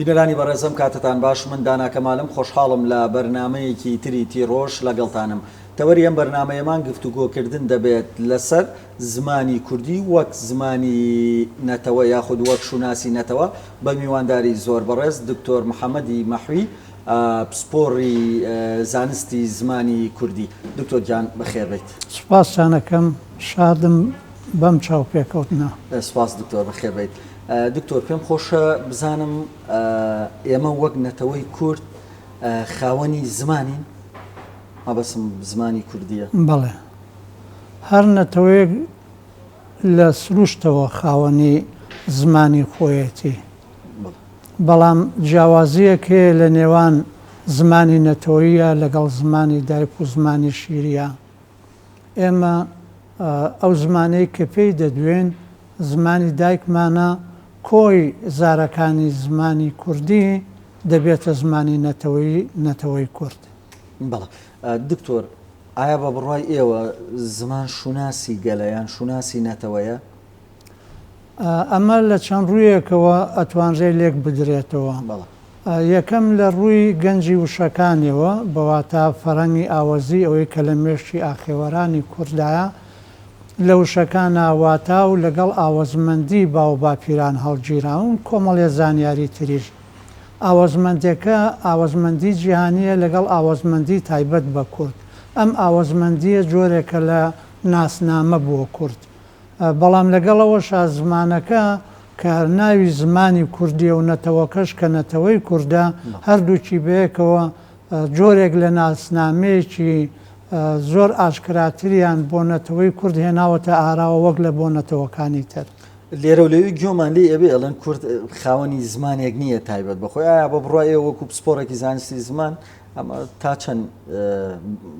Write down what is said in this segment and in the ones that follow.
بینەرانی بەڕێزم کاتتان باش من دانا کەمالم خۆشحاڵم لە بەرنامەیەکی تری تیڕۆژ لەگەڵتانم تەوەری ئەم بەرنامەیەمان گفتوگۆکردن دەبێت لەسەر زمانی کوردی وەک زمانی نەتەوە یاخود وەک شوناسی نەتەوە بە میوانداری زۆر بەڕێز دکتۆر محەمەدی مەحوی پسپۆڕی زانستی زمانی کوردی. دکتۆر گیان بەخێر بێیت. سوپاستان ئەکەم، شادم بەم چاوپێکەوتنە. سوپاس دکتۆر بەخێر بێیت. دکتۆر پێم خۆشە بزانم ئێمە وەک نەتەوەی کورد خاوەنی زمانین؟ مەبەستم زمانی کوردییە. بەڵێ. هەر نەتەوەیەک لە سروشتەوە خاوەنی زمانی خۆیەتی. بەڵام جیاوازییەک هەیە لە نێوان زمانی نەتەوەییە لەگەڵ زمانی دایک و زمانی شیرییە. ئێمە ئەو زمانەی کە پێی دەدوێین زمانی دایکمانە، کۆی زارەکانی زمانی کوردی دەبێتە زمانی نەتەوەیی نەتەوەی کورد. بەڵێ دکتۆر، ئایا بە بڕوای ئێوە زمان شوناسی گەلە یان شوناسی نەتەوەیە؟ ئەمە لە چەند ڕوویەکەوە ئەتوانرێ لێک بدرێتەوە. یەکەم لە ڕووی گەنجی وشەکانیەوە، بە واتا فەرەنگی ئاوەزی ئەوەی کە لە مێشکی ئاخێوەرانی کورددایە، لە وشەکانا واتا و لەگەڵ ئاوەزمەندی باوباپیران هەڵگیراون، کۆمەڵێ زانیاری تریش. ئاوەزمەندێکە ئاوەزمەندی جیهانییە لەگەڵ ئاوەزمەندی تایبەت بە کورد. ئەم ئاوەزمەندییە جۆرێکە لە ناسنامە بۆ کورد. بەڵام لەگەڵ ئەوەشا زمانەکە کە ناوی زمانی کوردییە و نەتەوەکەش کە نەتەوەی کوردە، هەردووکی بەیەکەوە جۆرێک لە ناسنامەیەکی زۆر ئاشکراتریان بۆ نەتەوەی کورد هێناوەتە ئاراوە وەک لە بۆ نەتەوەکانی تر. لێرەو لەوێ گوێمان لێی ئەبێ ئەڵێن کورد خاوەنی زمانێک نییە تایبەت بە خۆی، ئایا بە بڕوای ئێوە وەکوو پسپۆڕێکی زانستی زمان ئەمە تا چەند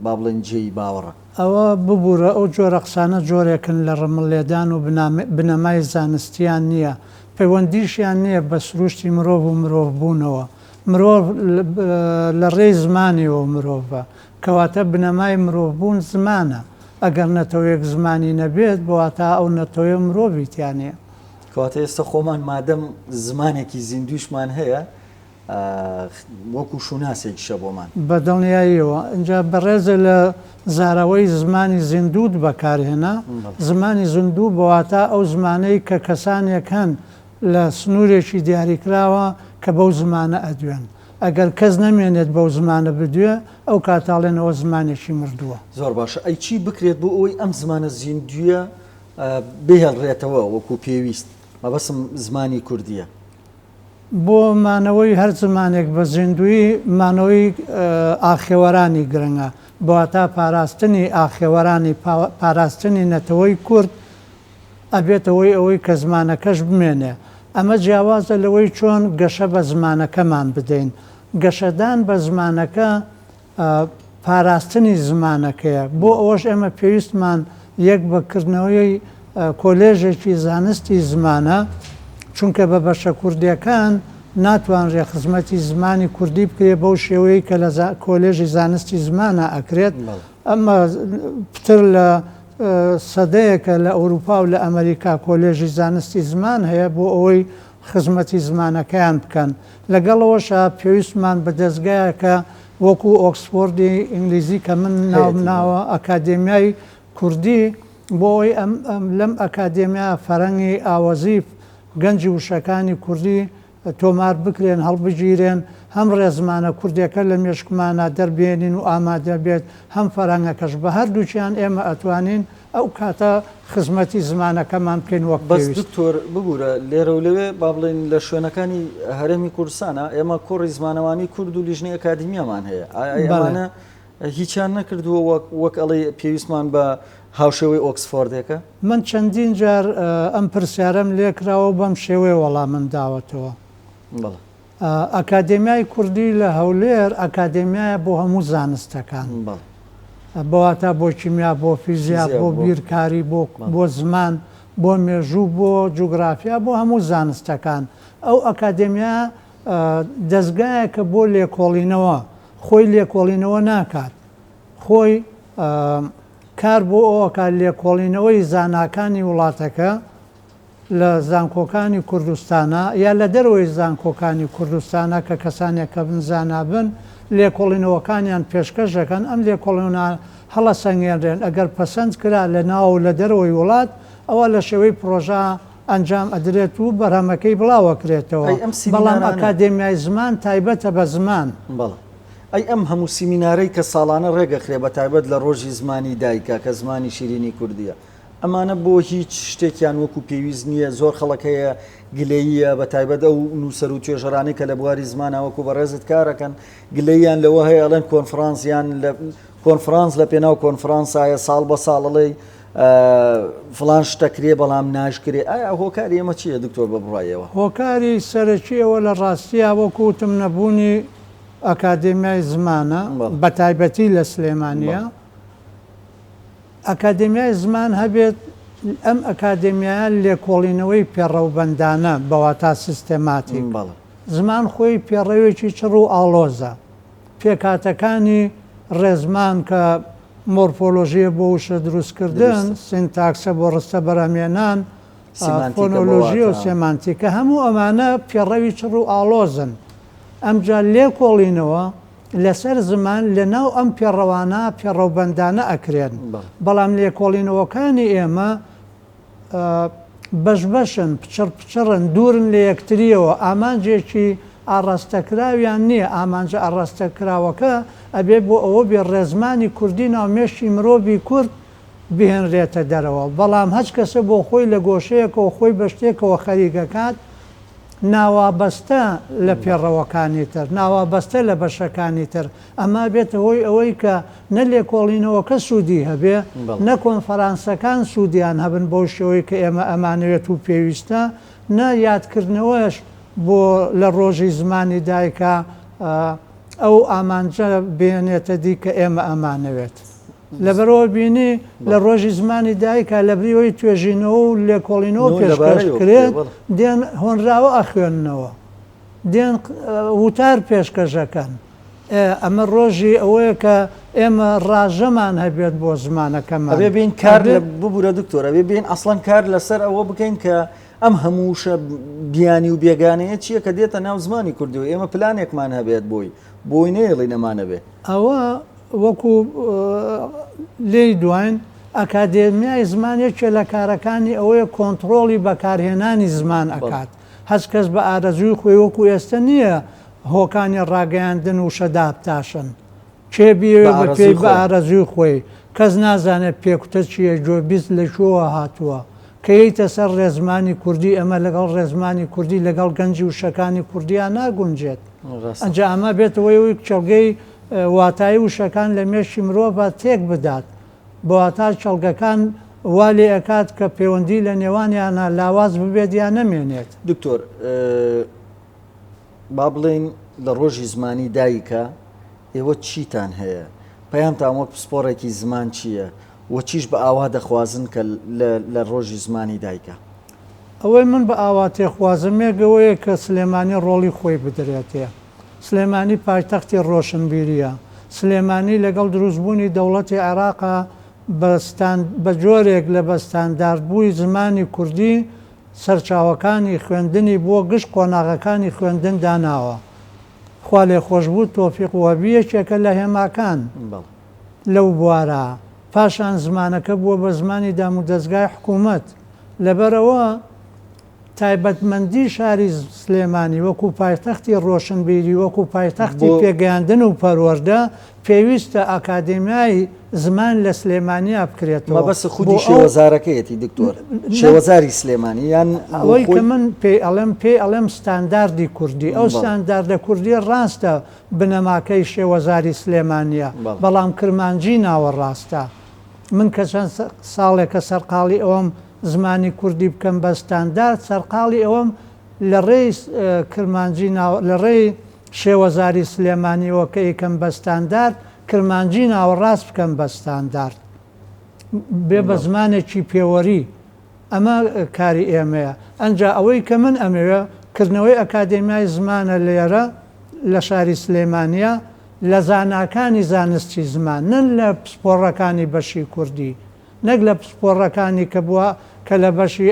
با بڵێین جێی باوەڕە؟ ئەوە ببورە ئەو جۆرە قسانە جۆرێکن لە ڕمڵ لێدان و بنەمای زانستیان نییە، پەیوەندیشیان نییە بە سروشتی مرۆڤ و مرۆڤ بوونەوە. مرۆڤ لە ڕێی زمانیەوە مرۆڤە، کەواتە بنەمای مرۆڤ بوون زمانە. ئەگەر نەتەوەیەک زمانی نەبێت بە واتا ئەو نەتەوەیە مرۆڤی تیا نییە. کەواتە ئێستا خۆمان مادەم زمانێکی زیندوویشمان هەیە وەکو شوناسێکیشە بۆمان. بە دڵنیاییەوە. ئینجا بەڕێزێ لە زاراوەی زمانی زیندووت بەکار هێنا. زمانی زیندوو بە واتا ئەو زمانەی کە کەسانێک هەن لە سنوورێکی دیاریکراوە کە بەو زمانە ئەدوێن. ئەگەر کەس نەمێنێت بەو زمانە بدوێ، ئەو کاتە ئەڵێن ئەوە زمانێکی مردووە. زۆر باشە. ئەی چی بکرێت بۆ ئەوەی ئەم زمانە زیندوویە بهێڵرێتەوە وەکو پێویست؟ مەبەستم زمانی کوردییە. بۆ مانەوەی هەر زمانێک بە زیندوویی، مانەوەی ئاخێوەرانی گرنگە. بە واتا پاراستنی ئاخێوەرانی، پاراستنی نەتەوەی کورد ئەبێتە هۆی ئەوەی کە زمانەکەش بمێنێ. ئەمە جیاوازە لەوەی چۆن گەشە بە زمانەکەمان بدەین. گەشەدان بە زمانەکە پاراستنی زمانەکەیە. بۆ ئەوەش ئێمە پێویستمان یەک بە کردنەوەی کۆلێژێکی زانستی زمانە، چونکە بە بەشە کوردییەکان ناتوانرێ خزمەتی زمانی کوردی بکرێ بەو شێوەیەی کە لە کۆلێژی زانستی زمانا ئەکرێت. ئەمە پتر لە سەدەیەکە لە ئەوروپا و لە ئەمەریکا کۆلێژی زانستی زمان هەیە بۆ ئەوەی خزمەتی زمانەکەیان بکەن. لەگەڵ ئەوەشا پێویستمان بە دەزگایەکە وەکو ئۆکسفۆردی ئینگلیزی کە من ناوم ناوە ئەکادێمیای کوردی بۆ ئەوەی ئەم لەم ئەکادێمیا فەرەنگی ئاوەزی گەنجی وشەکانی کوردی تۆمار بکرێن، هەڵبگیرێن، هەم ڕێزمانە کوردێکە لە مێشکمانا دەربێنین و ئامادە بێت، هەم فەرهەنگەکەش. بە هەردووکیان ئێمە ئەتوانین ئەو کاتە خزمەتی زمانەکەمان بکەین وەک بەس پێویست. دکتۆر ببورە لێرە و لەوێ با بڵێین لە شوێنەکانی هەرێمی کوردستانا ئێمە کۆڕی زمانەوانی کورد و لیژنەی ئەکادیمیامان هەیە ئایا بەڵێ. ئەمانە هیچیان نەکردووە وەک وەک ئەڵێی پێویستمان بە هاوشێوەی ئۆکسفۆردێکە؟ من چەندین جار ئەم پرسیارەم لێکراوە و بەم شێوەیە وەڵامم داوەتەوە. بەڵێ. ئەکادێمیای کوردی لە هەولێر ئەکادێمیایە بۆ هەموو زانستەکان. بەڵێ. بە واتا بۆ کیمیا، بۆ فیزیا، فیزیا، بۆ بۆ. بیرکاری، بۆ بەڵێ. بۆ زمان، بۆ مێژوو، بۆ جوگرافیا، بۆ هەموو زانستەکان. ئەو ئەکادێمیا دەزگایەکە بۆ لێکۆڵینەوە، خۆی لێکۆڵینەوە ناکات، خۆی کار بۆ ئەوە ئەکات لێکۆڵینەوەی زاناکانی وڵاتەکە لە زانکۆکانی کوردستانا یا لە دەرەوەی زانکۆکانی کوردستانا کە کەسانێک کە بن زانا بن لێکۆڵینەوەکانیان پێشکەش دەکەن، ئەم لێکۆڵینەوانە هەڵەسەنگێنرێن ئەگەر پەسەند کرا لە ناو و لە دەرەوەی وڵات ئەوا لە شێوەی پڕۆژە ئەنجام ئەدرێت و بەرهەمەکەی بڵاوەکرێتەوە، ئەی ئەم بەڵام سیمینارانە؟ ئەکادێمیای زمان تایبەتە بە زمان. بەڵێ. ئەی ئەم هەموو سیمینارەی کە ساڵانە ڕێکئەخرێ بە تایبەت لە ڕۆژی زمانی دایکا کە زمانی شیرینی کوردییە ئەمانە بۆ هیچ شتێکیان وەکو پێویست نییە، زۆر خەڵک هەیە گلەییە بە تایبەت ئەو نووسەر و توێژەرانەی کە لە بواری زمانا وەکو بەڕێزت کارەکەن گلەییان لەوە هەیە ئەڵێن کۆنفرانس یان لە کۆنفرانس لە پێناو کۆنفرانسایە ساڵ بە ساڵ ئەڵێی فڵان شتەکرێ بەڵام ناشکرێ ئایا هۆکاری ئەمە چییە دکتۆر بە بڕوای ئێوە؟ هۆکاری سەرەکی ئەوە لە ڕاستیا وەکو وتم نەبوونی ئەکادێمیای زمانە بە تایبەتی لە سلێمانییە. ئەکادێمیای زمان هەبێت، ئەم ئەکادێمیایە لێکۆڵینەوەی پێڕەوبەندانە بە واتا سیستێماتیک. زمان خۆی پێڕەوێکی چڕ و ئاڵۆزە. پێکهاتەکانی ڕێزمان کە مۆرفۆلۆژییە بۆ وشە دروستکردن، سینتاکسە بۆ ڕستە بەرهەمهێنان، فۆنۆلۆژییە و سێمانتیکە، هەموو ئەمانە پێڕەوی چڕ و ئاڵۆزن. ئەمجا لێکۆڵینەوە لەسەر زمان لەناو ئەم پێڕەوانە، پێڕەوبەندانە ئەکرێن. بەڵام لێکۆڵینەوەکانی ئێمە بەش بەشن، پچڕ پچڕن، دوورن لە یەکترییەوە، ئامانجێکی ئاڕاستەکراویان نییە، ئامانجە ئاڕاستەکراوەکە ئەبێ بۆ ئەوە بێ ڕێزمانی کوردی ناو مێشکی مرۆڤی کورد بهێنرێتە دەرەوە، بەڵام هەچ کەسە بۆ خۆی لە گۆشەیەکەوە خۆی بە شتێکەوە خەریک ئەکات، ناوابەستە لە پێڕەوەکانی تر، ناوابەستە لە بەشەکانی تر، ئەمە ئەبێتە هۆی ئەوەی کە نە لێکۆڵینەوەکە سوودی هەبێ، نە کۆنفەرانسەکان سوودیان هەبن بەو شێوەی کە ئێمە ئەمانەوێت و پێویستە، نە یادکردنەوەش بۆ لە ڕۆژی زمانی دایکا ئەو ئامانجە بێنێتە دی کە ئێمە ئەمانەوێت. لەبەرئەوە بینی لە ڕۆژی زمانی دایکا لەبری ئەوەی توێژینەوە و لێکۆڵینەوە پێشکەش بکرێت، دێن هۆنراوە ئەخوێننەوە. دێن وتار پێشکەش ئەکەن. ئێ ئەمە ڕۆژی ئەوەیە کە ئێمە ڕاژەمان هەبێت بۆ زمانەکەمان. ئەبێ بێین کار لە ببورە دکتۆر ئەبێ بێین ئەسڵەن کار لەسەر ئەوە بکەین کە ئەم هەموو وشە بیانی و بێگانەیە چییە کە دێتە ناو زمانی کوردی و ئێمە پلانێکمان هەبێت بۆی بۆی نەیەڵین ئەمانە بێ. ئەوە وەکو لێی دواین، ئەکادێمیای زمان یەکێ لە کارەکانی ئەوەیە کۆنتڕۆڵی بەکارهێنانی زمان ئەکات. هەچ کەس بە ئارەزووی خۆی وەکو ئێستە نییە هۆکانی ڕاگەیاندن وشە دابتاشن. کێ بیەوێ بە پێی بە ئارەزووی خۆی. کەس نازانێت پێکوتە چییە، گوێبیست لە کوێوە هاتووە. کە یەیتە سەر ڕێزمانی کوردی ئەمە لەگەڵ ڕێزمانی کوردی لەگەڵ گەنجی وشەکانی کوردیا ناگونجێت. ئەنجا ئەمە بێتە هۆی ئەوەی کێڵگەی واتایی وشەکان لە مێشکی مرۆڤا تێک بدات. بە واتا کێڵگەکان وا لێ ئەکات کە پێوەندی لە نێوانیانا لاواز ببێت یا نەمێنێت. دکتۆر با بڵێین لە ڕۆژی زمانی دایکا ئێوە چیتان هەیە؟ پەیامتان وەک پسپۆڕێکی زمان چییە و چیش بە ئاوا دەخوازن کە لە ڕۆژی زمانی دایکا؟ ئەوەی من بە ئاواتێخوازم یەک ئەوەیە کە سلێمانی ڕۆڵی خۆی بدرێتێ. سلێمانی پایتەختی ڕۆشنبیرییە. سلێمانی لەگەڵ دروستبوونی دەوڵەتی عێراقا بە ستاند بە جۆرێک لە بە ستانداردبووی زمانی کوردی سەرچاوەکانی خوێندنی بۆ گشت قۆناغەکانی خوێندن داناوە. خوالێخۆشبوو تۆفیق وەهبی یەکێکە لە هێماکان لەو بوارە. پاشان زمانەکە بووە بە زمانی دامودەزگای حکوومەت. لەبەرئەوە تایبەتمەندی شاری سلێمانی وەکو پایتەختی ڕۆشنبیری، وەکو پایتەختی پێگەیاندن و پەروەردە، پێویستە ئاکادێمیای زمان لە سلێمانیا بکرێتەوە. مەبەست خودی شێوەزارەکەیەتی دکتۆر؟ شێوەزاری سلێمانی یان ئەوەی کە من پێی ئەڵێم، پێی ئەڵێم ستانداردی کوردی. ئەو ستانداردە کوردییە ڕاستە بنەماکەی شێوەزاری سلێمانییە، بەڵام کرمانجی ناوەڕاستە. من کە چەند ساڵێکە سەرقاڵی ئەوەم زمانی کوردی بکەم بە ستاندارد، سەرقاڵی ئەوەم لە ڕێی کرمانجی ناوە لە ڕێی شێوەزاری سلێمانیەوە کە ئەیکەم بە ستاندارد، کرمانجی ناوەڕاست بکەم بە ستاندارد. بێ بە زمانێکی پێوەری. ئەمە کاری ئێمەیە. ئەنجا ئەوەی کە من ئەمەوێ کردنەوەی ئەکادێمیای زمانە لێرە لە شاری سلێمانیە، لە زاناکانی زانستی زمان، نەن لە پسپۆڕەکانی بەشی کوردی، نەک لە پسپۆڕەکانی کە بووە کە لە بەشی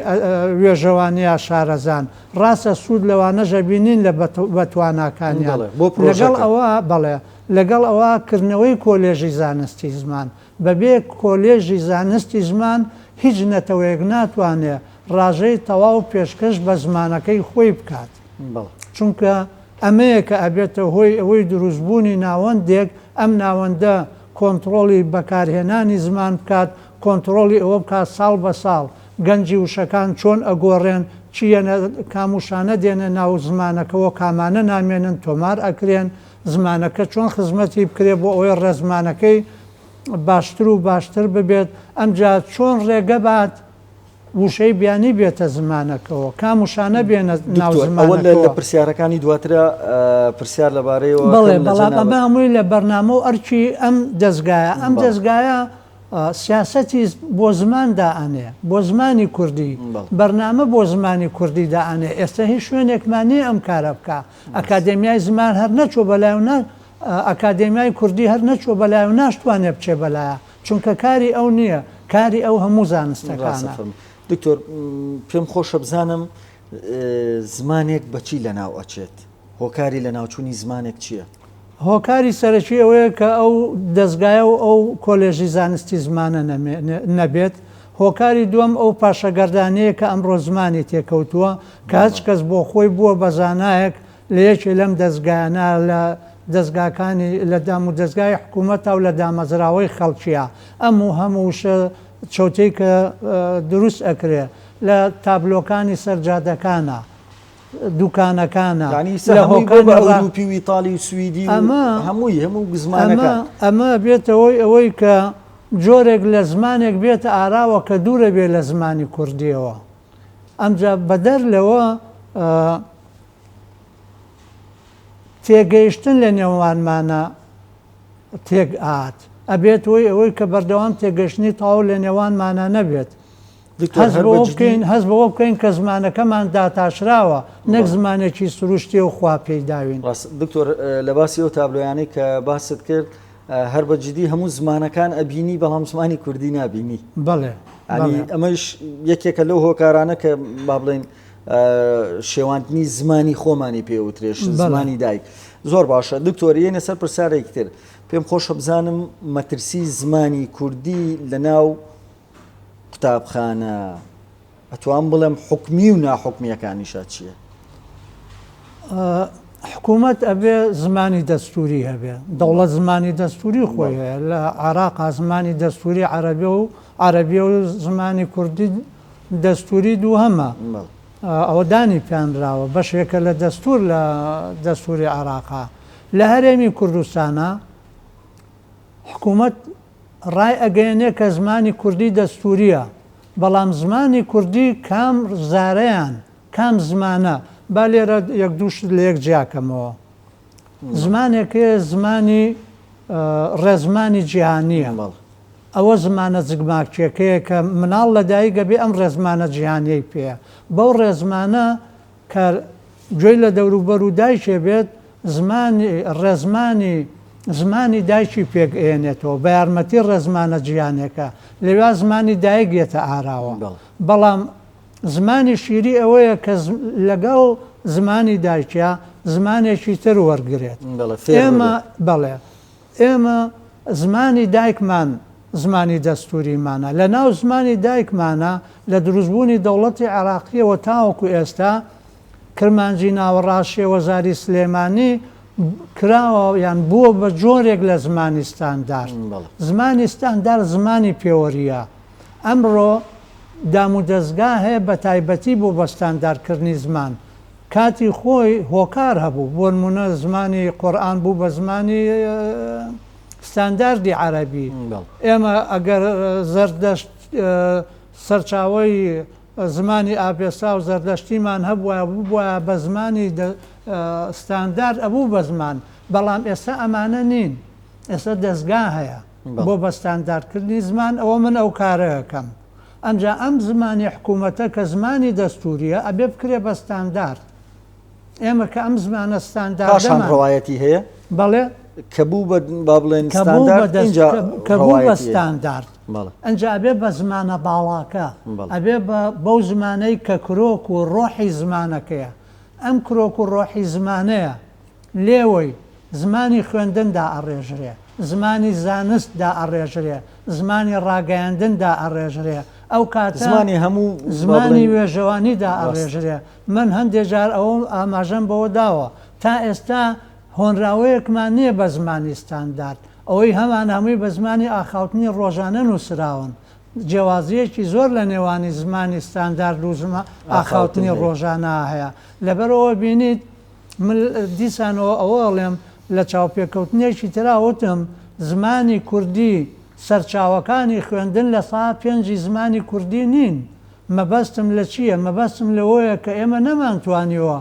وێژەوانیا شارەزان. ڕاستە سوود لەوانەش ئەبینین لە بەتواناکانیان. لەگەڵ ئەوە بەڵێ لەگەڵ ئەوە کردنەوەی کۆلێژی زانستی زمان. بەبێ کۆلێژی زانستی زمان هیچ نەتەوەیەک ناتوانێ ڕاژەی تەواو پێشکەش بە زمانەکەی خۆی بکات. چونکە ئەمەیە کە ئەبێتە هۆی ئەوەی دروستبوونی ناوەندێک، ئەم ناوەندە کۆنتڕۆڵی بەکارهێنانی زمان بکات، کۆنتڕۆڵی ئەوە بکات ساڵ بە ساڵ گەنجی وشەکان چۆن ئەگۆڕێن، چی یەنە، کام وشانە دێنە ناو زمانەکەوە، کامانە نامێنن، تۆمار ئەکرێن، زمانەکە چۆن خزمەتی بکرێ بۆ ئەوەی ڕێزمانەکەی باشتر و باشتر ببێت، ئەمجا چۆن ڕێگە بات وشەی بیانی بێتە زمانەکەوە، کام وشانە بێنە ناو دکتۆر ئەوە لە زمانەکەوە. پرسیارەکانی دواترە پرسیار لەبارەیەوە بەڵێ کەم لە بەڵام جەنابت. ئەمە هەمووی لە بەرنامە و ئەرکی ئەم دەزگایە، ئەم بەڵێ. دەزگایە سیاسەتی بۆ زمان دائەنێ، بۆ زمانی کوردی، بەڵێ. بەرنامە بۆ زمانی کوردی دائەنێ، ئێستا هیچ شوێنێکمان نییە ئەم کارە بکا، ئەکادێمیای زمان هەر نەچووە بەلای و نا ئەکادێمیای کوردی هەر نەچووە بەلای و ناشتوانێ بچێ بەلایا، چونکە کاری ئەو نییە، کاری ئەو هەموو ڕاستە زانستەکانە. فەرموو. دکتۆر پێم خۆشە بزانم زمانێک بە چی لەناو ئەچێت؟ هۆکاری لەناوچوونی زمانێک چییە؟ هۆکاری سەرەکی ئەوەیە کە ئەو دەزگایە و ئەو کۆلێژی زانستی زمانە نەبێت، هۆکاری دووەم ئەو پاشەگەردانییە کە ئەمڕۆ زمانی تێکەوتووە، کە هەچ کەس بۆ خۆی بووە بە زانایەک لە یەکێ لەم دەزگایانە لە دەزگاکانی لە دامودەزگای حکوومەتا و لە دامەزراوەی خەڵکییا ئەم و هەم وشە چەوتەی کە دروست ئەکرێ لە تابلۆکانی سەر جادەکانا دوکانەکانا یانی ئیستا لە هەمووی بووە هۆکانی بە ڕا ئەوروپی و ئیتالی و سویدی و ئەمە هەمووی هەموو ئەمە زمانەکان. ئەمە ئەبێتە هۆی ئەوەی کە جۆرێک لە زمانێک بێتە ئاراوە کە دوورە بێ لە زمانی کوردییەوە. ئەمجا بەدەر لەوە تێگەیشتن لە نێوانمانا تێک ئەهات. ئەبێت هۆی ئەوەی کە بەردەوام تێگەیشتنی تەواو لە نێوانمانا نەبێت. دکتۆر هەست هەر بە بەوە جدی. بکەین هەست بەوە بکەین کە زمانەکەمان داتاشراوە نەک بەڵێ. زمانێکی سروشتیە و خوا پێی داوین. ڕاستە دکتۆر لە باسی ئەو تابلۆیانەی کە باست کرد هەر بە جدی هەموو زمانەکان ئەبینی بەڵام زمانی کوردی نابینی. بەڵێ یانی بەڵێ. ئەمەش یەکێکە لەو هۆکارانە کە با بڵێین شێواندنی زمانی خۆمانی پێ وترێ زمانی دایک. زۆر باشە دکتۆر یەینە سەر پرسیارێکی تر پێم خۆشە بزانم مەترسی زمانی کوردی لە ناو قوتابخانە ئەتوام بڵێم حکومی و ناحکومیەکانیشا چییە؟ حکوومەت ئەبێ زمانی دەستوری هەبێ دەوڵەت زمانی دەستوری خۆی هەیە لە عراقا زمانی دەستوری عەربی و عەربیە و زمانی کوردی دەستوری دووهەمە ئەوە دانی پیانراوە بەشێکە لە دەستور لە دەستوری عێراقا لە هەرێمی کوردستانە حکوومەت ڕای ئەگەیەنێ کە زمانی کوردی دەستوریە بەڵام زمانی کوردی کام زارەیان کام زمانە با لێرە یەک دوو شت لە یەک جیاکەمەوە زمانێک هەیە زمانی ڕێزمانی جیهانیە ئەوە زمانە زگماکیەکەیە کە مناڵ لە دایک ئەبێ ئەم ڕێزمانە جیهانیەی پێیە بەو ڕێزمانە کە گوێی لە دەوروبەر و دایکێ بێت زمانی ڕێزمانی زمانی دایکی پێک ئەیەنێتەوە بە یارمەتی ڕێزمانە جیهانێکە لەویا زمانی دایک یەتە ئاراوە بەڵام زمانی شیری ئەوەیە کە لەگەڵ زمانی دایکیا زمانێکی تر وەرگرێت ئێمە بەڵێ ئێمە زمانی دایکمان زمانی دەستووریمانە. لە ناو زمانی دایکمانا لە دروستبوونی دەوڵەتی عێراقییەوە تاوەکو ئێستا کرمانجی ناوەڕاست شێوەزاری سلێمانی کراوە یان بووە بە جۆرێک لە زمانی ستاندارد. زمانی ستاندارد زمانی پێوەرییە. ئەمڕۆ دامودەزگا هەیە بە تایبەتی بۆ بە ستانداردکردنی زمان. کاتی خۆی هۆکار هەبوو، بۆنموونە زمانی قورئان بوو بە زمانی ستانداردی عەرەبی، ئێمە ئەگەر زەردەشت سەرچاوەی زمانی ئاڤێستا و زەردەشتیمان هەبوایە ببوایە بە زمانی ستاندارد ئەبوو بە زمان، بەڵام ئێستا ئەمانە نین، ئێستا دەزگا هەیە بۆ بە ستانداردکردنی زمان، ئەوە من ئەو کارە ئەکەم. ئەمجا ئەم زمانی حکوومەتە کە زمانی دەستوورییە ئەبێ بکرێ بە ستاندارد. ئێمە کە ئەم زمانە پاشان ستانداردەمان. ڕەوایەتی هەیە؟ بەڵێ. کە بوو بە با بڵێن کە بوو بە ستاندارد دەست ئینجا کە بوو بە ڕەوایەتی هەیە. ستاندارد. ئەنجا ئەبێ بە زمانە باڵاکە، ئەبێ بە بەو زمانەی کە کرۆک و ڕۆحی زمانەکەیە. ئەم کرۆک و ڕۆحی زمانەیە لێوەی زمانی خوێندن دائەڕێژرێ، زمانی زانست دائەڕێژرێ، زمانی ڕاگەیاندن دائەڕێژرێ، ئەو کاتە زمانی هەموو با زمانی بڵێین وێژەوانی ڕاستە. دائەڕێژرێ. من هەندێ جار ئەوە ئاماژەم بەوە داوە تا ئێستا هۆنراوەیەکمان نییە بە زمانی ستاندارد، ئەوەی هەمانە هەمووی بە زمانی ئاخاوتنی ڕۆژانە نووسراون. جیاوازییەکی زۆر لە نێوانی زمانی ستاندارد و ئاخاوتن ئاخاوتنی هەیە. ڕۆژانە هەیە. لەبەرئەوە بینیت من دیسانەوە ئەوە ئەڵێم لە چاوپێکەوتنێکی ترا وتم زمانی کوردی سەرچاوەکانی خوێندن لە سا پێنجی زمانی کوردی نین. مەبەستم لە چییە؟ مەبەستم لەوەیە کە ئێمە نەمانتوانیوە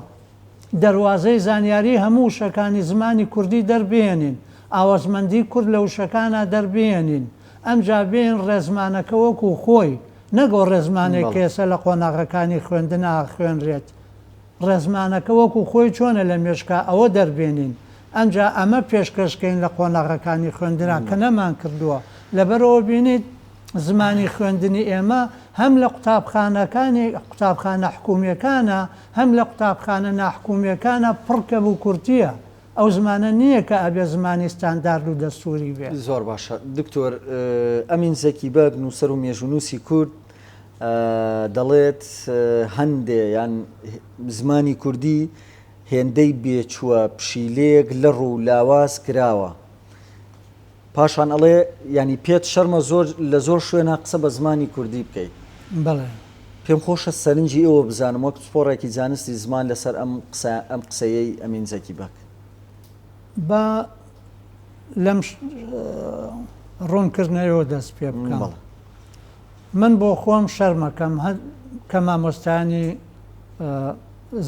دەروازەی زانیاری هەموو وشەکانی زمانی کوردی دەربهێنین، ئاوەزمەندی کورد لە وشەکانا دەربهێنین، ئەمجا بێین ڕێزمانەکە وەکوو خۆی، نەک ئەو ڕێزمانەی کە ئێستا لە قۆناغەکانی خوێندنا ئەخوێنرێت، ڕێزمانەکە وەکوو خۆی چۆنە لە مێشکا ئەوە دەربێنین، ئەمجا ئەمە پێشکەش کەین لە قۆناغەکانی خوێندنا کە نەمانکردووە، لەبەرئەوە بینیت زمانی خوێندنی ئێمە هەم لە قوتابخانەکانی قوتابخانە حکوومییەکانا هەم لە قوتابخانە ناحکومییەکانا پڕ کەموکورتییە، ئەو زمانە نییە کە ئەبێ زمانی ستاندارد و دەستووری بێ. زۆر باشە دکتۆر ئەمین زەکی بەگ نووسەر و مێژوونووسی کورد دەڵێت هەندێ یان زمانی کوردی هێندەی بێچووە پشیلەیەک لەڕ و لاواز کراوە. پاشان ئەڵێ یانی پێت شەرمە زۆر لە زۆر شوێنا قسە بە زمانی کوردی بکەی. بەڵێ. پێم خۆشە سەرنجی ئێوە بزانم وەک پسپۆڕێکی زانستی زمان لەسەر ئەم قسە ئەم قسەیەی ئەمین زەکی بەگ. با لەم ڕوونکردنەوەیەوە دەست پێ بکەم. بەڵێ. من بۆ خۆم شەرمەکەم هە کە مامۆستایانی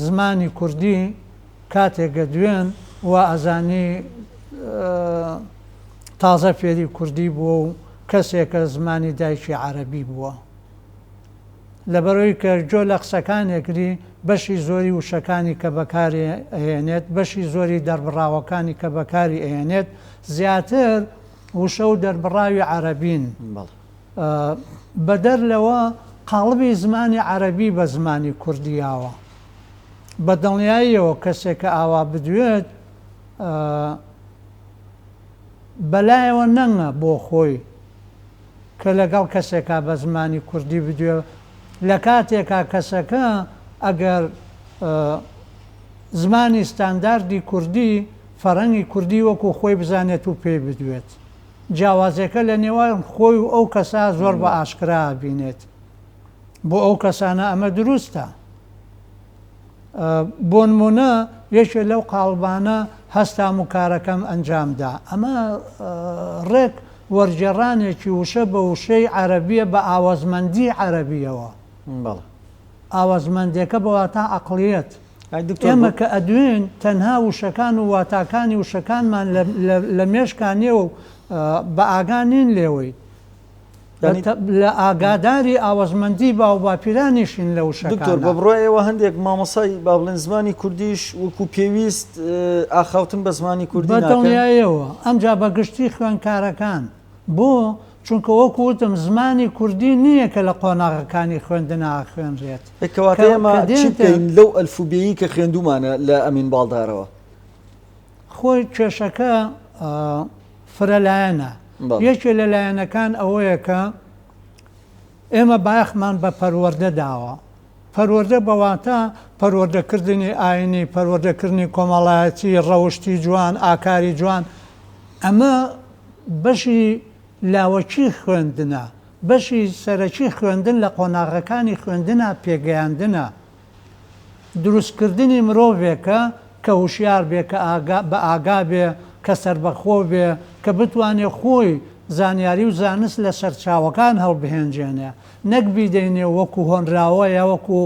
زمانی کوردی کاتێک گەدوێن وا ئەزانی تازە فێری کوردی بووە و کەسێکە زمانی دایکی عەرەبی بووە. لەبەرئەوەی کە گوێ لە قسەکانێکری بەشی زۆری وشەکانی کە بەکاری ئەهێنێت، بەشی زۆری دەربڕاوەکانی کە بەکاری ئەهێنێت زیاتر وشە و دەربڕاوی عەرەبین. بەدەر لەوە قاڵبی زمانی عەرەبی بە زمانی کوردی یاوە. بە دڵنیاییەوە کەسێک کە ئاوا بدوێت بەلایەوە نەنگە بۆ خۆی کە لەگەڵ کەسێکا بە زمانی کوردی بدوێ لە کاتێکا کەسەکە ئەگەر زمانی ستانداردی کوردی فەرەنگی کوردی وەکو خۆی بزانێت و پێی بدوێت جیاوازیەکە لە نێوان خۆی و ئەو کەسە زۆر بە ئاشکرا ئەبینێت. بۆ ئەو کەسانە ئەمە دروستە. بۆنمونە یەکێ لەو قاڵبانە هەستام و کارەکەم ئەنجام دا. ئەمە ڕێک وەرگێڕانێکی وشە بە وشەی عەرەبییە بە ئاوەزمەندی عەرەبییەوە. بەڵێ. ئاوەزمەندێکە بە واتا عەقڵیەت. ئای دکتۆر ئێمە بۆ. کە ئەدوێین تەنها وشەکان و واتاکانی وشەکانمان لە مێشکا نییە و بە ئاگا نین لێوەی. لە ئاگاداری ئاوەزمەندی باوباپیرانیشین لە دکتۆر وشەکانا. بە بڕوای ئێوە هەندێک مامۆستای با بڵێن زمانی کوردیش وەکو پێویست ئاخاوتن بە زمانی کوردی بە ناکەن؟ دڵنیایەوە، ئەمجا بە گشتی خوێندکارەکان. بۆ؟ چونکە وەکو وتم زمانی کوردی نییە کە لە قۆناغەکانی خوێندنا ئەخوێنرێت. ئەی کەواتە کە ئێمە کە چی دێتە. بکەین لەو ئەلفوبێیەی کە خوێندوومانە لە ئەمین باڵدارەوە؟ خۆی کێشەکە فرەلایەنە، یەکێ لە لایەنەکان ئەوەیە کە ئێمە بایەخمان بە پەروەردە داوە، پەروەردە بە واتا پەروەردەکردنی ئاینی، پەروەردەکردنی کۆمەڵایەتی، ڕەوشتی جوان، ئاکاری جوان، ئەمە بەشی لاوەکی خوێندنە، بەشی سەرەکی خوێندن لە قۆناغەکانی خوێندنا پێگەیاندنە. دروستکردنی مرۆڤێکە کە هوشیار بێ، کە ئاگا بە ئاگا بێ، کە سەربەخۆ بێ، کە بتوانێ خۆی زانیاری و زانست لە سەرچاوەکان هەڵبهێنجێنێ، نەک بیدەینێ وەکو هۆنراوە یا وەکو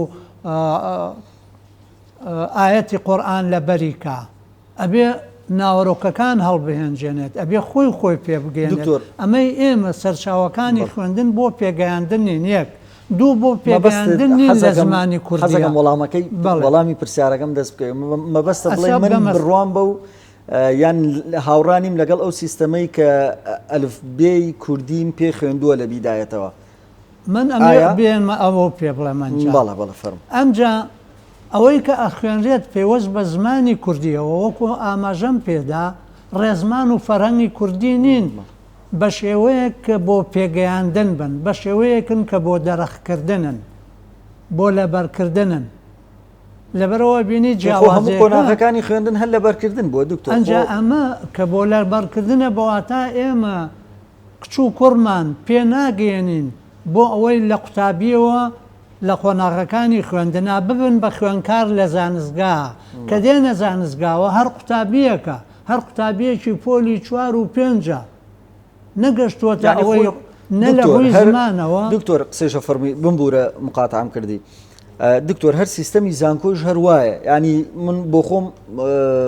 ئایەتی قورئان لەبەری کا. ئەبێ ناوەرۆکەکان هەڵبهێنجێنێت، ئەبێ خۆی خۆی پێ بگەیەنێت، دکتۆر. ئەمەی ئێمە سەرچاوەکانی بەڵێ. خوێندن بۆ پێگەیاندن نین، یەک. دوو بۆ مەبەستت پێگەیاندن نین لە حەزەکەم زمانی کوردییە. حەزەکەم وەڵامەکەی بەڵێ. وەڵامی پرسیارەکەم دەست بکەوێ. مەبەستە بڵێی ئەسا من بەمەس. بڕوام بەو. یان هاوڕا نیم لەگەڵ ئەو سیستەمەی کە ئەلفبێی کوردیم پێ خوێندووە لە بیدایەتەوە. من ئەمەوێ بێمە ئەوە پێ بڵێم ئەنجا. بەڵێ بەڵێ فەرموو. ئەمجا ئەوەی کە ئەخوێنرێت پەیوەست بە زمانی کوردییەوە وەکوو ئاماژەم پێ دا ڕێزمان و فەرهەنگی کوردی نین بە شێوەیەک کە بۆ پێگەیاندن بن، بە شێوەیەکن کە بۆ دەرخکردنن، بۆ لەبەرکردنن. لەبەرئەوە بینی خۆ هەموو جیاوازیەکە. قۆناغەکانی خوێندن هەر لەبەرکردن بووە دکتۆر ئەنجا خۆ. ئەمە کە بۆ لەبەرکردنە بەواتا ئێمە کچ و کوڕمان پێ ناگەیەنین بۆ ئەوەی لە قوتابیەوە لە قۆناغەکانی خوێندنا ببن بە خوێنکار لە زانستگا کە دێنە زانستگاوە هەر قوتابیەکە هەر قوتابیەکی پۆلی چوار و پێنجە نەگەشتووەتە یانی ئەوەی خۆی نە لە دکتۆر ڕووی هەر زمانەوە. دکتۆر قسەیشە فەرمووی بمبوورە مقاتعەم کردی دکتۆر هەر سیستەمی زانکۆیش هەر وایە یانی من بۆ خۆم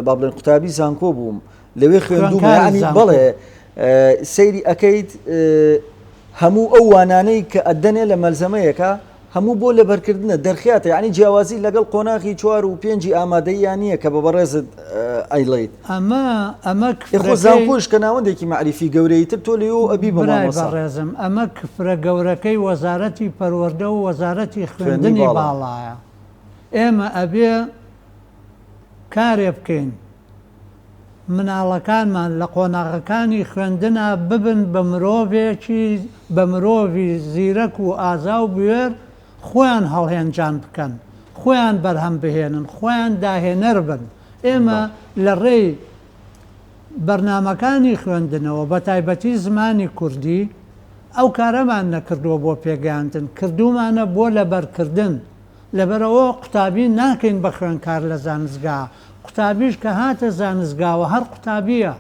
با بڵێن قوتابی زانکۆ بووم لەوێ خوێندوومە خوێندکاری یانی زانکۆ. بەڵێ سەیری ئەکەیت هەموو ئەو وانانەی کە ئەدەنێ لە مەلزەمەیەکە هەموو بۆ لەبەرکردنە دەرخیاتە یانی جیاوازی لەگەڵ قۆناغی چوار و پێنجی ئامادەییا نییە کە بە بەڕێزت ئەیڵێیت. ئەمە ئەمە ئێ خۆ کفرەکەی. زانکۆش کە ناوەندێکی مەعریفی گەورەی تر تۆ لێیەوە ئەبی بە برای مامۆسا. بەڕێزم ئەمە کفرە گەورەکەی وەزارەتی پەروەردە و وەزارەتی خوێندنی خوێندنی باڵا. باڵایە. ئێمە ئەبێ کارێ بکەین مناڵەکانمان لە قۆناغەکانی خوێندنا ببن بە مرۆڤێکی بە مرۆڤی زیرەک و ئازا و بوێر خۆیان هەڵهێنجان بکەن، خۆیان بەرهەم بهێنن، خۆیان داهێنەر بن. ئێمە لە ڕێی بەرنامەکانی خوێندنەوە بە تایبەتی زمانی کوردی ئەو کارەمان نەکردووە بۆ پێگەیاندن، کردوومانە بۆ لەبەرکردن. لەبەرئەوە قوتابی ناکەین بە خوێندکار لە زانستگا، قوتابیش کە هاتە زانستگاوە هەر قوتابییە،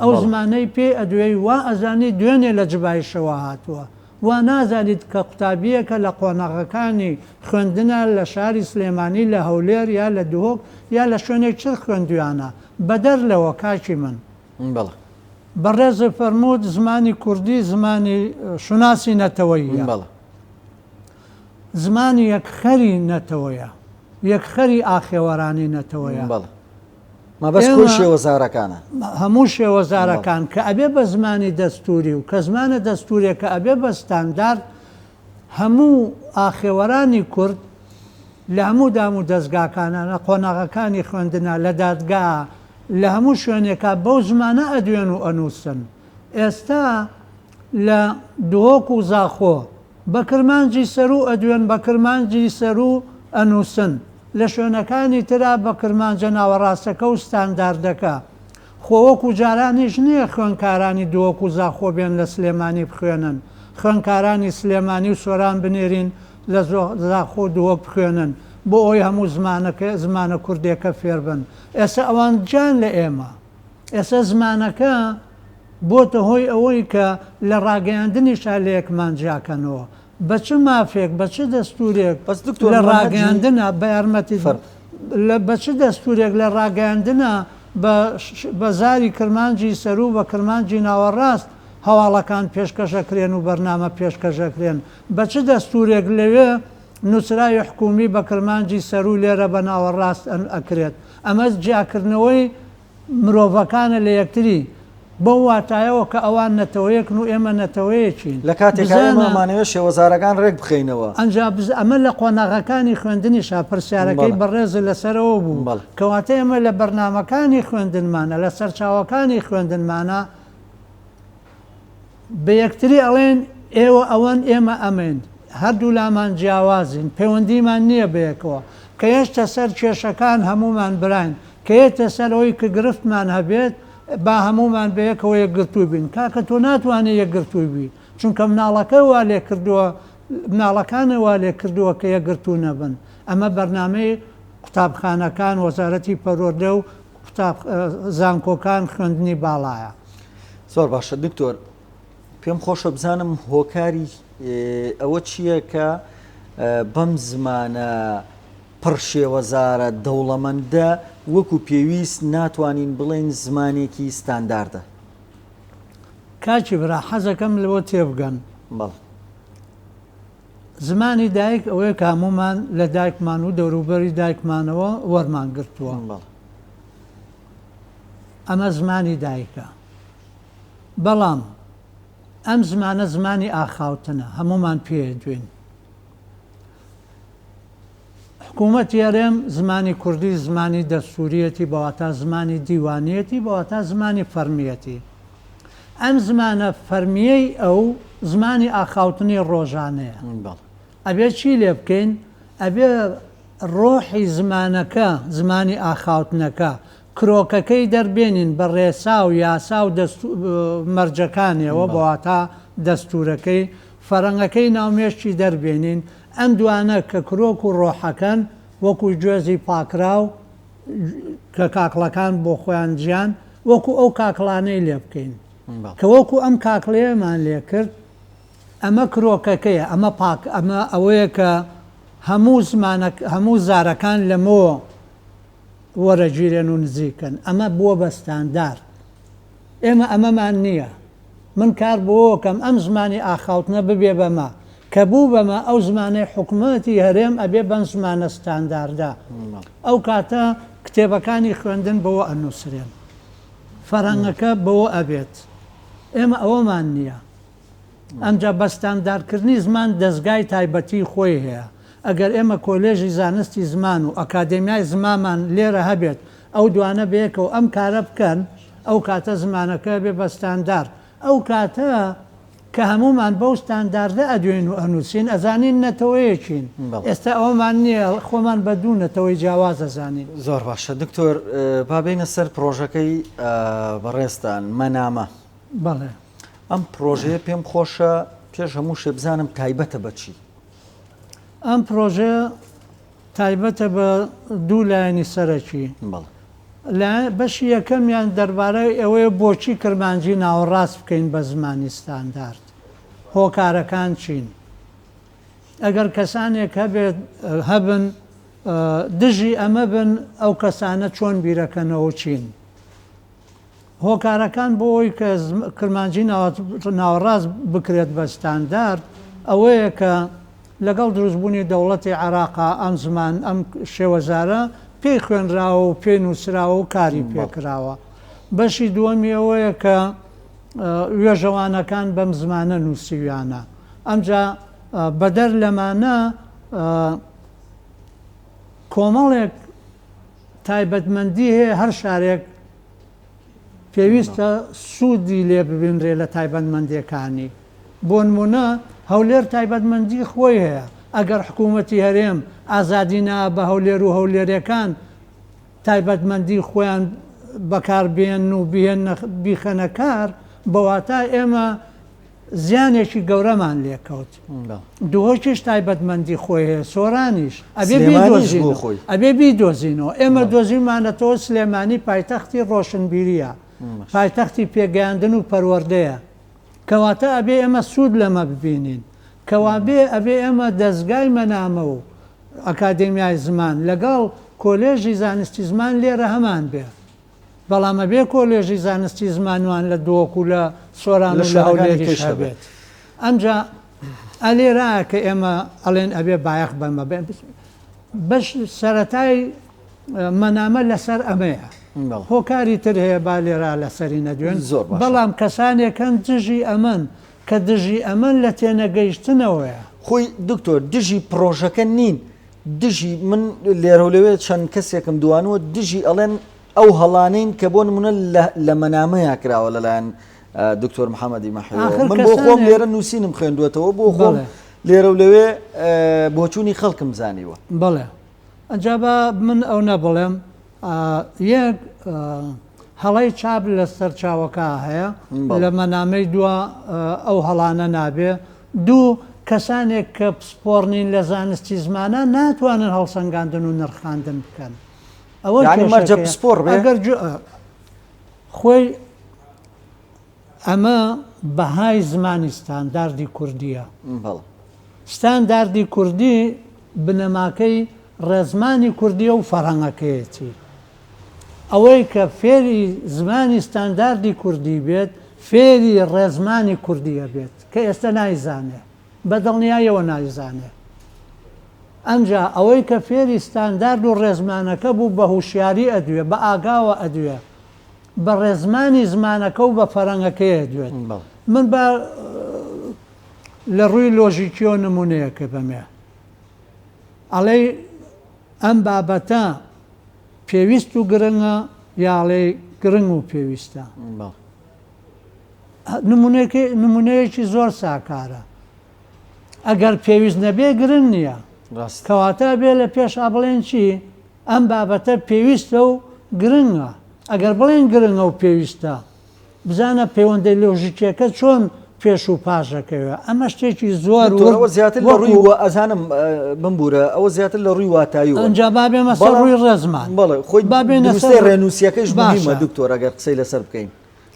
ئەو زمانەی پێی ئەدوێی وا ئەزانی دوێنێ لە جبایشەوە هاتووە، وا نازانیت کە قوتابییەکە لە قۆناغەکانی خوێندنا لە شاری سلێمانی لە هەولێر یا لە دهۆک یا لە شوێنێک تر خوێندویانە، بەدەر لەوە کاکی من. بەڕێزت فەرمووت زمانی کوردی زمانی شوناسی نەتەوەییە. زمان یەکخەری نەتەوەیە، یەکخەری ئاخێوەرانی نەتەوەیە. بەڵێ. مەبەست کۆی شێوەزارەکانە. هەموو شێوەزارەکان کە ئەبێ بە زمانی دەستووری و کە زمانە دەستووریەکە ئەبێ بە ستاندارد، هەموو ئاخێوەرانی کورد لە هەموو دام و دەزگاکانا، لە قۆناغەکانی خوێندنا، لە دادگا، لە هەموو شوێنێکا بەو زمانە ئەدوێن و ئەنووسن. ئێستا لە دهۆک و زاخۆ بە کرمانجی سەروو ئەدوێن، بە کرمانجی سەروو ئەنووسن. لە شوێنەکانی ترا بە کرمانجە ناوەڕاستەکە و ستانداردەکە. خۆ وەکوو جارانیش نییە خوێندکارانی دهۆک و زاخۆ بێن لە سلێمانی بخوێنن، خوێندکارانی سلێمانی و سۆران بنێرین لە زاخۆ و دهۆک بخوێنن بۆ ئەوەی هەموو زمانەکە زمانە کوردێکە فێر بن. ئێستا ئەوان جیان لە ئێمە. ئێستا زمانەکە بۆتە هۆی ئەوەی کە لە ڕاگەیاندنیشا لە یەکمان جیاکەنەوە. بە چ مافێک، بە چ دەستوورێک بەس دکتۆر لە مەنهەجی ڕاگەیاندنا، بە یارمەتی فەرموو. لە بە چ دەستوورێک لە ڕاگەیاندنا بە بە زاری کرمانجی سەروو بە کرمانجی ناوەڕاست هەواڵەکان پێشکەش ئەکرێن و بەرنامە پێشکەش ئەکرێن؟ بە چ دەستوورێک لەوێ نووسراوی حکوومی بە کرمانجی سەروو لێرە بە ناوەڕاست ئەکرێت؟ ئەمە جیاکردنەوەی مرۆڤەکانە لە یەکتری، بەو واتایەوە کە ئەوان نەتەوەیەکن و ئێمە نەتەوەیەکین. لە کاتێکا ئێمە بزانە. ئەمانەوێت شێوەزارەکان ڕێک بخەینەوە. ئەنجا بز ئەمە لە قۆناغەکانی خوێندنیشا پرسیارەکەی بەڕێزت لەسەر ئەوە بوو. کەواتە ئێمە لە بەرنامەکانی خوێندنمانا، لە سەرچاوەکانی خوێندنمانا بە یەکتری ئەڵێن ئێوە ئەوەن ئێمە ئەمەین، هەردوولامان جیاوازین، پەیوەندیمان نییە بەیەکەوە. کە یەشتە سەر کێشەکان هەموومان براین، کە یەتە سەر ئەوەی کە گرفتمان هەبێت با هەموومان بەیەکەوە یەکگرتوو بین. کاکە تۆ ناتوانی یەکگرتوو بی، چونکە مناڵەکە وا لێکردووە، مناڵەکانت وا لێکردووە کە یەکگرتوو نەبن. ئەمە بەرنامەی قوتابخانەکان، وەزارەتی پەروەردە و قوتاب زانکۆکان خوێندنی باڵایە. زۆر باشە دکتۆر پێم خۆشە بزانم هۆکاری ئەوە چییە کە بەم زمانە پڕ شێوەزارە دەوڵەمەندە وەکو پێویست ناتوانین بڵێن زمانێکی ستانداردە؟ کاکی برا حەزەکەم لەوە تێبگەن. بەڵێ. زمانی دایک ئەوەیە کە هەموومان لە دایکمان و دەوروبەری دایکمانەوە وەرمان گرتووە. بەڵێ. ئەمە زمانی دایکە. بەڵام ئەم زمانە زمانی ئاخاوتنە، هەموومان پێی ئەدوێین. حکوومەتی هەرێم زمانی کوردی زمانی دەستووریەتی بە واتا زمانی دیوانیەتی بە واتا زمانی فەرمیەتی. ئەم زمانە فەرمیەی ئەو زمانی ئاخاوتنی ڕۆژانەیە. ئەبێ چی لێ بکەین؟ ئەبێ ڕۆحی زمانەکە، زمانی ئاخاوتنەکە، کرۆکەکەی دەربێنین بە ڕێسا و یاسا و مەرجەکانیەوە بە واتا دەستوورەکەی، فەرەنگەکەی ناو مێشکی دەربێنین، ئەم دوانە کە کرۆک و ڕۆحەکەن وەکو گوێزی پاکراو کە کاکڵەکان بۆ خۆیان جیان، وەکو ئەو کاکڵانەی لێ بکەین. کە وەکو ئەم کاکڵەیەمان لێ کرد، ئەمە کرۆکەکەیە، ئەمە پاک، ئەمە ئەوەیە کە هەموو زمانە، هەموو زارەکان لەمەوە وەرەگیرێن و نزیکن. ئەمە بووە بە ستاندارد. ئێمە ئەمەمان نییە. من کار بۆوەکەم ئەم زمانی ئاخاوتنە ببێ بەمە. کە بوو بەمە ئەو زمانەی حکومەتی هەرێم ئەبێ بەم زمانە ستانداردە. ئەو کاتە کتێبەکانی خوێندن بەوە ئەنووسرێن. فەرهەنگەکە بەوە ئەبێت. ئێمە ئەوەمان نییە. ئەمجا بە ستانداردکردنی زمان دەزگای تایبەتی خۆی هەیە. ئەگەر ئێمە کۆلێژی زانستی زمان و ئەکادێمیای زمامان لێرە هەبێت، ئەو دوانە بەیەکەوە ئەم کارە بکەن، ئەو کاتە زمانەکە ئەبێ بە ستاندارد. ئەو کاتە کە هەموومان بەو ستانداردە ئەدوێین و ئەنووسین، ئەزانین نەتەوەیەکین. ئێستا ئەوەمان نییە، خۆمان بە دوو نەتەوەی جیاواز ئەزانین. زۆر باشە دکتۆر، با بێینە سەر پڕۆژەکەی بەڕێزتان، مەنامە. بەڵێ. ئەم پڕۆژەیە پێم خۆشە پێش هەموو شتێ بزانم تایبەتە بە چی؟ ئەم پڕۆژەیە تایبەتە بە دوو لایەنی سەرەکی. بەشی یەکەمیان دەربارەی ئەوەیە بۆچی کرمانجی ناوەڕاست بکەین بە زمانی ستاندارد؟ هۆکارەکان چین؟ ئەگەر کەسانێک هەبێت هەبن دژی ئەمە بن ئەو کەسانە چۆن بیرەکەنەوە چین؟ هۆکارەکان بۆ ئەوەی کە کرمانجی ناوەڕاست بکرێت بە ستاندارد ئەوەیە کە لەگەڵ دروستبوونی دەوڵەتی عێراقا ئەم زمان ئەم شێوەزارە پێی خوێنراوە و پێی نووسراوە و کاری پێکراوە. بەشی دووەمی ئەوەیە کە وێژەوانەکان بەم زمانە نووسیویانە. ئەمجا بەدەر لەمانە کۆمەڵێک تایبەتمەندی هەیە هەر شارێک پێویستە سوودی لێ ببینرێ لە تایبەتمەندیەکانی بۆنمونە هەولێر تایبەتمەندی خۆی هەیە ئەگەر حکوومەتی هەرێم ئازادی نا بە هەولێر و هەولێرەکان تایبەتمەندی خۆیان بەکاربێن و بهێنە بیخەنە کار بەواتە ئێمە زیانێکی گەورەمان لێکەوت. دهۆکیش تایبەتمەندی خۆی هەیە، سۆرانیش. ئەبێ بیدۆزینەوە. ئەبێ بیدۆزینەوە. ئێمە دۆزیومانەتەوە سلێمانی پایتەختی ڕۆشنبیرییە، پایتەختی پێگەیاندن و پەروەردەیە. کەواتە ئەبێ ئێمە سوود لەمە ببینین. کەوابێ ئەبێ ئێمە دەزگای مەنامە و ئەکادێمیای زمان لەگەڵ کۆلێژی زانستی زمان لێرە هەمان بێ. بەڵام ئەبێ کۆلێژی زانستی زمانوان لە دهۆک و لە سۆران و لە هەولێریش هەبێت. ئەمجا ئەلێرا کە ئێمە ئەڵێن ئەبێ بایەخ بەمە بەش سەرەتای مەنامە لەسەر ئەمەیە. هۆکاری تر هەیە با لێرا لەسەری نەدوێن بەڵام کەسانێک هەن دژی ئەمەن کە دژی ئەمەن لە تێنەگەیشتنەوەیە. خۆی دکتۆر دژی پڕۆژەکە نین دژی من لێرەو لەوێ چەند کەسێکم دوانوە دژی ئەڵێن ئەو هەڵانەین کە بۆ نمونە لە مەنامەیا کراوە لەلایەن دکتۆر محەممەدی مەحوی من بۆ خۆم لێرە نووسینم خوێندوێتەوە بۆ خۆم لێرە و لەوێ بۆچوونی خەڵکم زانیوە. بەڵێ ئەجا با من ئەو نەبڵێم یەک هەڵەی چاپ لە سەرچاوەکە هەیە لە مەنامەی دوا ئەو هەڵانە نابێ دوو، کەسانێک کە پسپۆڕ نین لە زانستی زمانا ناتوانن هەڵسەنگاندن و نرخاندن بکەن. ئەوە یانی مەرجە پسپۆڕ بێ؟ ئەگەر خۆی ئەمە بەهای زمانی ستانداردی کوردییە. ستانداردی کوردی بنەماکەی ڕێزمانی کوردییە و فەرهەنگەکەیەتی. ئەوەی کە فێری زمانی ستانداردی کوردی بێت، فێری ڕێزمانی کوردی ئەبێت، کە ئێستە نایزانێ. بە دڵنیاییەوە نایزانێ. ئەمجا ئەوەی کە فێری ستاندارد و ڕێزمانەکە بوو بە هوشیاری ئەدوێ، بە ئاگاوە ئەدوێ. بە ڕێزمانی زمانەکە و بە فەرەنگەکەی ئەدوێت. من با لە ڕووی لۆژیکیەوە نموونەیەکە بەمێ. ئەڵێی ئەم بابەتە پێویست و گرنگە یا ئەڵێی گرنگ و پێویستە؟ نموونەیەکی زۆر ساکارە. ئەگەر پێویست نەبێ گرنگ نییە. کەواتە ئەبێ لە پێشا بڵێن چی؟ ئەم بابەتە پێویستە و گرنگە. ئەگەر بڵێن گرنگە و پێویستە، بزانە پەیوەندە لۆژیکیەکە چۆن پێش و پاش دەکەوێ. ئەمە شتێکی زۆر دکتۆر ئەوە زیاتر لە ڕووی وە ئەزانم بمبورە ئەوە زیاتر لە ڕووی واتاییەوە. ئەنجا با بێمە سەر ڕووی ڕێزمان. بەڵێ خۆی با بێینە سەر دروستەی ڕێنووسیەکەیش مهمە دکتۆر ئەگەر قسەی لەسەر بکەین.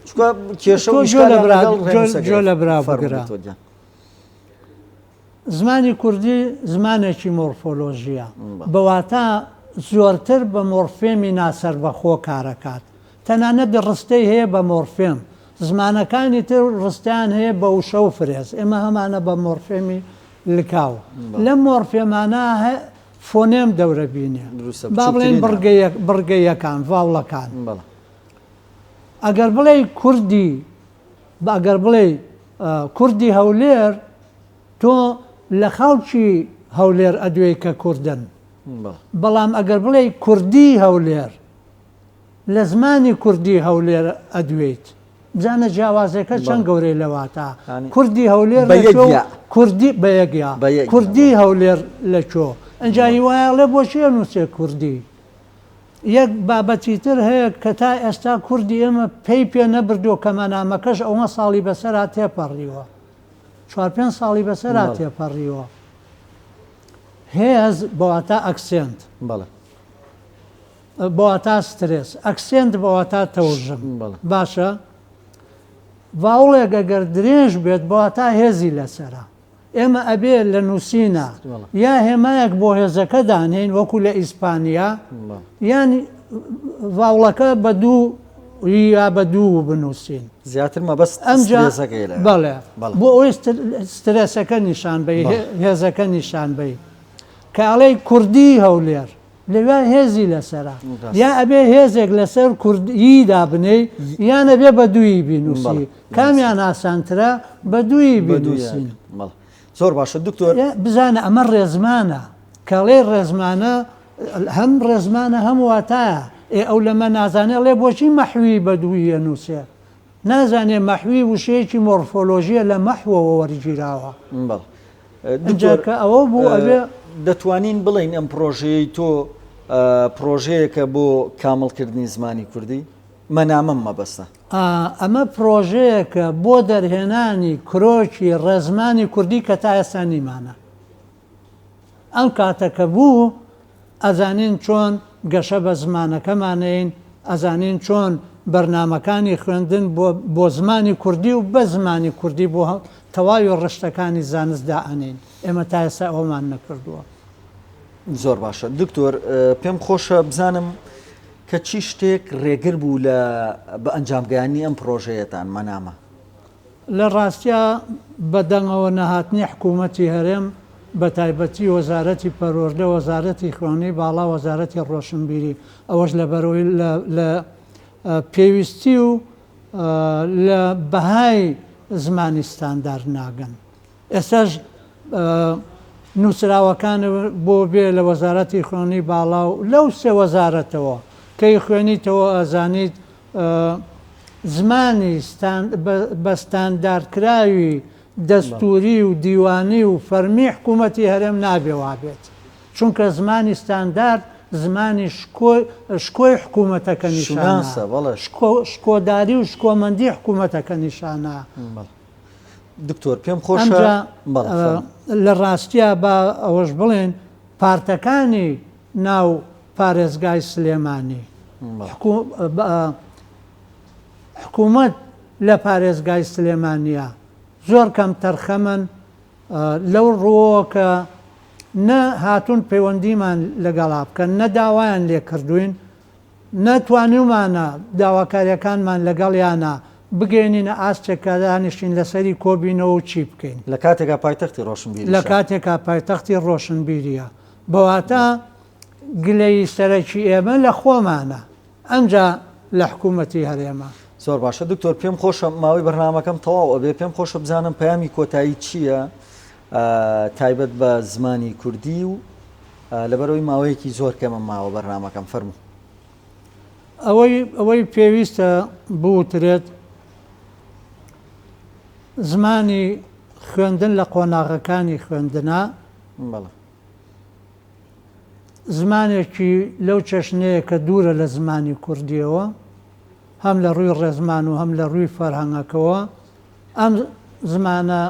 چونکە کێشە و ئیشکالیان لەگەڵ ڕێنووسەکەیە. گوێ لە برا بگرە. زمانی کوردی زمانێکی مۆرفۆلۆژییە، بە واتا زۆرتر بە مۆرفێمی ناسەربەخۆ کارەکات. تەنانەت ڕستەی هەیە بە مۆرفێم. زمانەکانی تر ڕستەیان هەیە بە وشە و فرێز، ئێمە هەمانە بە مۆرفێمی لکاو. لەم مۆرفێمانە فۆنێم دەورەبینێ. با بڵێین بڕگەیەکان، ڤاوڵەکان. ئەگەر بڵێی کوردی ئەگەر بڵێی کوردی هەولێر تۆ لە خەڵکی هەولێر ئەدوێی کە کوردن بەڵام ئەگەر بڵێی کوردی هەولێر لە زمانی کوردی هەولێر ئەدوێیت بزانە جیاوازەکە چەند گەورەی لە واتا کوردی هەولێر لە کوێ و کوردی بە یەک یا کوردی هەولێر لە کوێ ئەنجا هیوایە ئەڵێ بۆچی ئەنووسێ کوردی یەک بابەتی تر هەیە کە تا ئێستا کوردی ئێمە پەی پێ نەبردووە کە مەنامەکەش ئەوە ساڵی بەسەرا تێپەڕیوە چوار پێنج ساڵی بەسەرا تێپەڕیوە هێز بە واتا accent بەڵێ بە واتا سترێس accent بە واتا تەوژم باشە vowel ێک ئەگەر درێژ بێت بە واتا هێزی لەسەرە ئێمە ئەبێ لە نووسینا یا هێمایەک بۆ هێزەکە دانێین وەکو لە ئیسپانیا یان vowel ەکە بە دوو یا بە دوو بنووسین. زیاتر مەبەست سترێسەکەی لایە. بەڵێ بۆ ئەوەی سترێسەکە نیشان بەی هێزەکە نیشان بەی کە ئەڵێی کوردی هەولێر لەویا هێزی لەسەرە یا ئەبێ هێزێک لەسەر کورد ی دابنێی یان ئەبێ بە دووی بینوسی کامیان ئاسانترە بە دووی بینوسین. زۆر باشە دکتۆر. بزانە ئەمە ڕێزمانە کەڵێ ڕێزمانە هەم ڕێزمانە هەم واتایە ئێ ئەو لەمە نازانێ ئەڵێ بۆچی مەحوی بە دووی ئەنووسێ نازانێ مەحوی وشەیەکی مۆرفۆلۆژیە لە مەحوەوە وەرگیراوە. بەڵێ ئینجا دکتۆر کە ئەوە بوو ئەبێ. دەتوانین بڵێین ئەم پڕۆژەیەی تۆ پڕۆژەیەکە بۆ کامڵکردنی زمانی کوردی؟ مەنامەم مەبەستە. ئەمە پڕۆژەیەکە بۆ دەرهێنانی کرۆکی ڕێزمانی کوردی کە تا ئێستا نیمانە. ئەم کاتە کە بوو ئەزانین چۆن گەشە بە زمانەکەمان ئەین، ئەزانین چۆن بەرنامەکانی خوێندن بۆ بۆ زمانی کوردی و بە زمانی کوردی بۆ تەواوی ڕشتەکانی زانست دائەنێین. ئێمە تا ئێستا ئەوەمان نەکردووە. زۆر باشە دکتۆر پێم خۆشە بزانم کە چی شتێک ڕێگر بوو لە بە ئەنجامگەیانی ئەم پڕۆژەیەتان مەنامە؟ لە ڕاستیا بە دەنگەوە نەهاتنی حکوومەتی هەرێم بە تایبەتی وەزارەتی پەروەردە، وەزارەتی خوێندنی باڵا، وەزارەتی ڕۆشنبیری ئەوەش لە بەرەوەی لە لە پێویستی و لە بەهای زمانی ستاندارد ناگەن. ئێستاش نووسراوەکان بۆ بێ لە وەزارەتی خوێندنی باڵا و لەو سێ وەزارەتەوە کەی خوێنیتەوە ئەزانیت زمانی بە ستانداردکراوی دەستووری و دیوانی و فەرمی حکوومەتی هەرێم نابێ وابێت. چونکە زمانی ستاندارد زمانی شکۆی حکوومەتەکە نیشانە، شکۆداری و شکۆمەندی حکوومەتەکە نیشانە. دکتۆر پێم خۆشە لە ڕاستیا با ئەوەش بڵێن پارتەکانی ناو پارێزگای سلێمانی حکوومەت لە پارێزگای سلێمانیا زۆر کەم تەرخەمن لەو ڕووەوە کە نە هاتوون پەیوەندیمان لەگەڵا بکەن نە داوایان لێ کردوین نە توانیومانە داواکاریەکانمان لەگەڵیانا بگەیەنینە ئاستێک کە دانیشین لەسەری کۆبینەوە و چی بکەین. لە کاتێکا پایتەختی ڕۆشنبیریشە. لە کاتێکا پایتەختی ڕۆشنبیریە. بە واتا گلەیی سەرەکی ئێمە لە خۆمانە. ئەنجا. لە حکوومەتی هەرێمە. زۆر باشە دکتۆر پێم خۆشە ماوەی بەرنامەکەم تەواو ئەبێ پێم خۆشە بزانم پەیامی کۆتایی چییە تایبەت بە زمانی کوردی و لەبەرەوەی ماوەیەکی زۆر کەمە ماوە بەرنامەکەم فەرموو. ئەوەی ئەوەی پێویستە بوترێت زمانی خوێندن لە قۆناغەکانی خوێندنا بەڵێ. زمانێکی لەو چەشنەیە کە دوورە لە زمانی کوردییەوە، هەم لە ڕووی ڕێزمان و هەم لە ڕووی فەرهەنگەکەوە. ئەم زمانە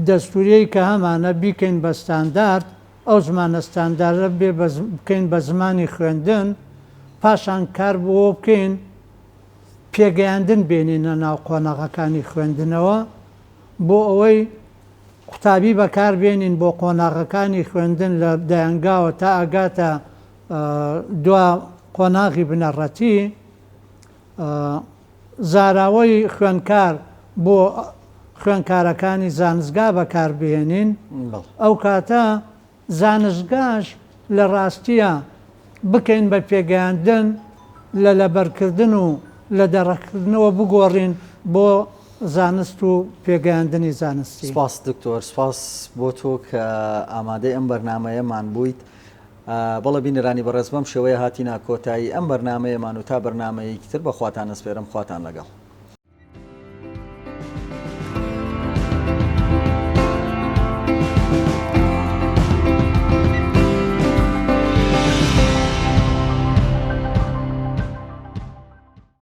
دەستوورییەی کە هەمانە بیکەین بە ستاندارد، ئەو زمانە ستانداردە بێ بکەین بە زمانی خوێندن، پاشان کار بۆ بکەین پێگەیاندن بێنینە ناو قۆناغەکانی خوێندنەوە بۆ ئەوەی قوتابی بەکار بێنین بۆ قۆناغەکانی خوێندن لە دایەنگاوە تا ئەگاتە دوا قۆناغی بنەڕەتی، زاراوەی خوێندکار بۆ خوێندکارەکانی زانستگا بەکار بهێنین، ئەو کاتە زانستگاش لە ڕاستیا بکەین بە پێگەیاندن لە لەبەرکردن و لە دەڕکردنەوە بگۆڕین بۆ زانست و پێگەیاندنی زانستی. سپاس دکتۆر، سپاس بۆ تۆ کە ئامادەی ئەم بەرنامەیەمان بوویت. بەڵێ بینەرانی بەڕێز بەم شێوەیە هاتینە کۆتایی ئەم بەرنامەیەمان و تا بەرنامەیەکی تر بە خواتان ئەسپێرم خواتان لەگەڵ.